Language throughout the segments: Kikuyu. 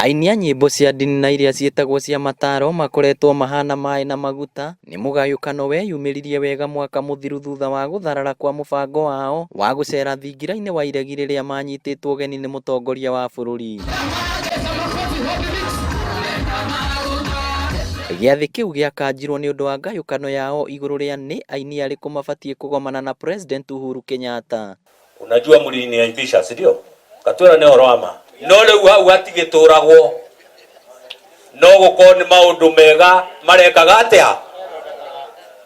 Aini a nyĩmbo cia ndini na iria ciĩtagwo cia mataro makoretwo mahana maĩ na maguta nĩ mũgayũkano weyumĩririe wega mwaka mũthiru thutha wa gũtharara kwa mũbango wao wa gũcera thingira-inĩ wa iregi rĩrĩa manyitĩtwo ũgeni nĩ mũtongoria wa bũrũri. Gĩathĩ kĩu gĩakanjirwo nĩ ũndũ wa ngayũkano yao igũrũ rĩa nĩ aini arĩkũ mabatiĩ kũgomana na President Uhuru Kenyatta. Unajua mliniaibisha, si ndio? Katwĩra nĩ ũhoro wa ma. No rĩu hau hatigĩtũragwo, no gũkorwo nĩ maũndũ mega marekaga atĩa?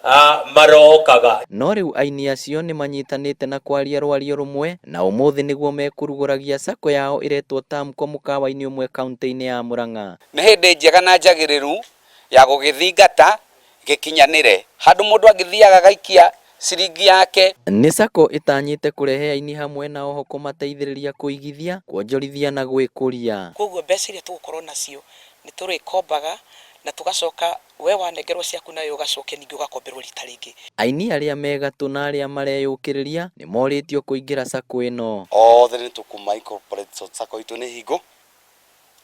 Ah, marokaga. No rĩu aini acio nĩ manyitanĩte na kwaria rwario rũmwe na ũmũthĩ nĩguo mekũrugũragia sacco yao ĩretwo Tamko mũkawa-inĩ ũmwe kaunti-inĩ ya Murang'a. Nĩ hĩndĩ njega na njagĩrĩru ya gũgĩthingata gĩkinyanĩre. Handũ mũndũ angĩthiaga agaikia ciringi yake. Nĩ sacco ĩtanyĩte kũrehe aini hamwe na oho kũmateithĩrĩria kũigithia, kwonjorithia na gwĩkũria. Kwoguo mbeca iria tũgũkorwo nacio nĩ tũrĩkombaga na tũgacoka we wanengerwo ciaku nawe ũgacokia ningĩ ũgakomberwo rita rĩngĩ. Aini arĩa me gatũ na arĩa mareyũkĩrĩria nĩmorĩtio kũingĩra sacco ĩno. Othe nĩ tũkũma incorporate sacco itũ nĩ hingo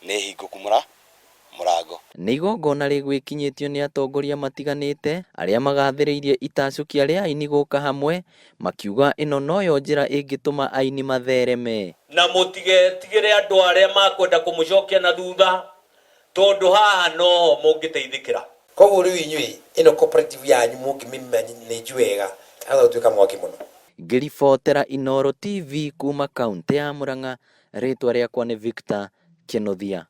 nĩ hingũku mũrango. Nĩ igongona rĩgwĩkinyĩtio nĩ atongoria matiganĩte arĩa magathĩrĩirie itacũkia rĩa aini gũka hamwe makiuga ĩno noyo njĩra ĩngĩtũma aini mathereme. Na mũtigetigĩre andũ arĩa makwenda kũmũcokia na thutha, tondũ haha noho mũngĩteithĩkĩra. Koguo rĩu inyuĩ ĩno cooperative yanyu mũngĩmĩmanage wega yahota gũtuĩka mwaki mũno. Ngĩribotera Inooro TV kuma kaũntĩ ya Murang'a, rĩtwa rĩakwa nĩ Victor Kĩnuthia.